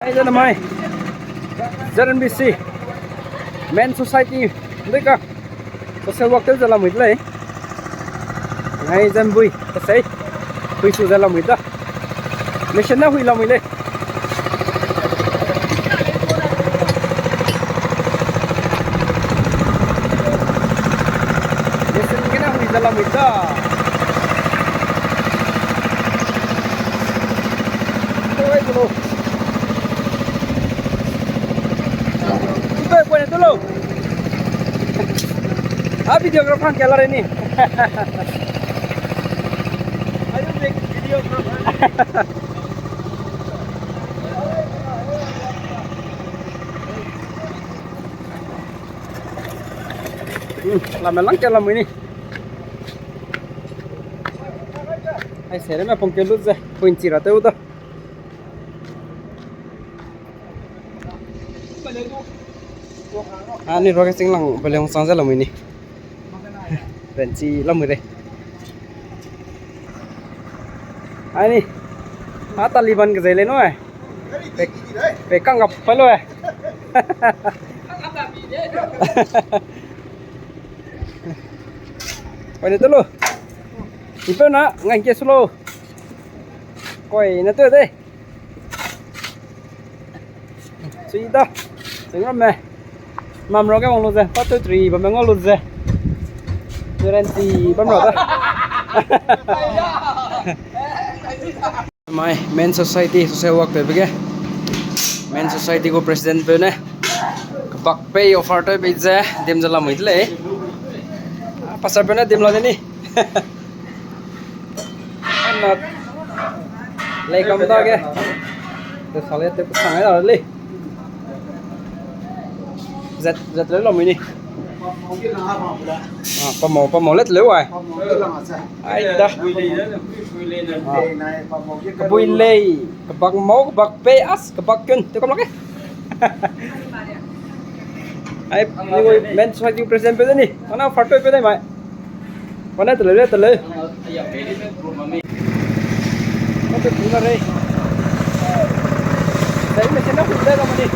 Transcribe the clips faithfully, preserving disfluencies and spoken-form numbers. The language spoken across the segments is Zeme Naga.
Ai, zene mai. Z N B C. Men Society. Dui ka. Social work tew ze lamui de lei. Ngai zembui. Kasei. Hui su ze lamui da. Mission na hui lamui lei. Mission gene hui ze lamui da. Oi, bro. Ibe point tu lo. A videographer ke la re ni. I don't make videographer. Hmm, lame lang ke lamui ni. Ai, sere me pong ke lu ze, point chi ra tew da. Ani ruage chinglang bele hung sang ze lamui ni. Benchi lamui re. Ani. A Taliban ke ze le no ai. Pe, pe kang gap pa lo e. Koi ne te lo. Ipe na ngang ke su lo. Koi ne te de. Sui da. Sui ngam me. Mam ro ke wang lu ze. Pa tu tri bam me ngau lu ze. Guarantee bam ro da. Mai, Men Society, social work tewbe ge. Men Society gu president peu ne. Kebak pei offer tewbe ze, dim ze lamui de lei. Ah, pastor peu ne dim la de ni. Ana, lei kam da ge. Te sa le te ku sang ai da lei. Zet, zet le lamui ni. Ah, pamau, pamau let leu ai. Ai da. Ah. Kebui lei, kebak mau, kebak pei, as, kebak kun, te kam lak e. Ai, ni woi Men Society president peu de ni, mana offer peu peu de mai. Wane teleu le teleu. Wane teleu le rei. Dai me sena hu da ga mani.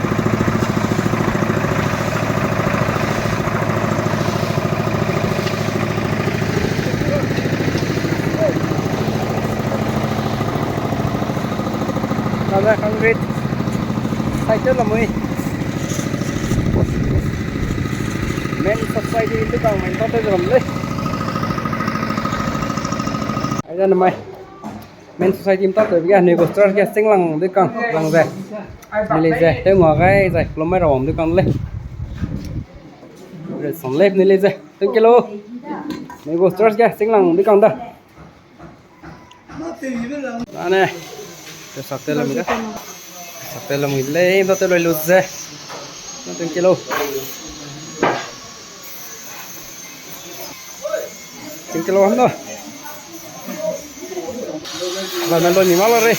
Nana concrete. Side te lamui. Men Society te kang men ta te lam le. Ai da na mai. Men Society mta te ge, anui gu church ge singlang dui kang, lang ze. Ni lei ze, tew ngua gai zai, kilometer wang dui kang le. Re son le, ni lei ze, thank you lo. Anui gu church ge singlang dui kang da. Ane, te sak te lam ga. Sak te lam le, mta te loi lu ze. Thank you lo. Thank you lo, ham no. Ba na lo ni ma lo re.